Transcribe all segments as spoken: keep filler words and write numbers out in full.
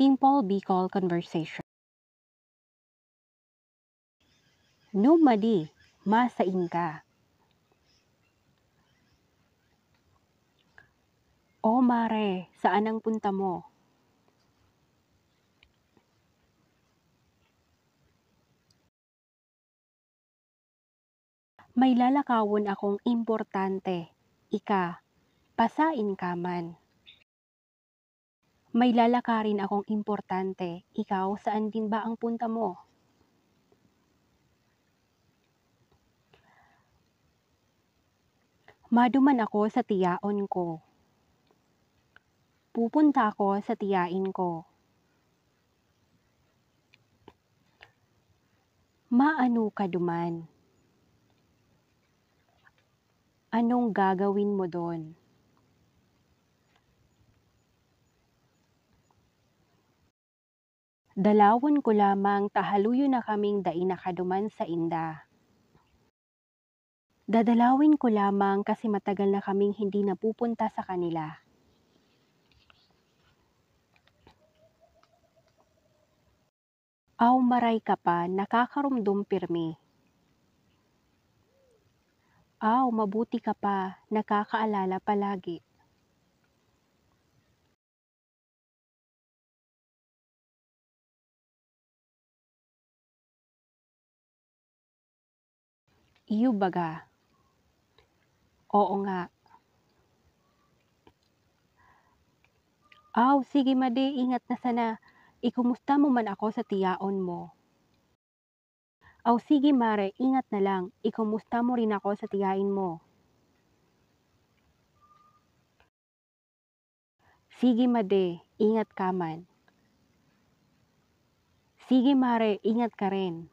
Timple Bicol Conversation. Numadi, masain ka. O mare, saan ang punta mo? May lalakawon akong importante. Ika, pasain ka man. May lalakarin akong importante. Ikaw, saan din ba ang punta mo? Maduman ako sa tiyaon ko. Pupunta ako sa tiyain ko. Maano ka duman? Anong gagawin mo doon? Dalawon ko lamang ta haluyon na kaming dai nakaduman sainda. Dadalawin ko lamang kasi matagal na kaming hindi napupunta sa kanila. Aw, maray ka pa, nakakaromdom pirmi. Aw, mabuti ka pa, nakakaalala palagi. Iyo baga? Oo nga. Aw, sige madi, ingat na sana. Ikumusta mo man ako sa tiyaon mo. Aw, sige mare, ingat na lang. Ikumusta mo rin ako sa tiyain mo. Sige madi, ingat ka man. Sige mare, ingat ka rin.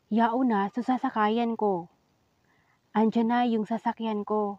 Yaon na sa sasakayan ko. Andiyan na yung sasakyan ko.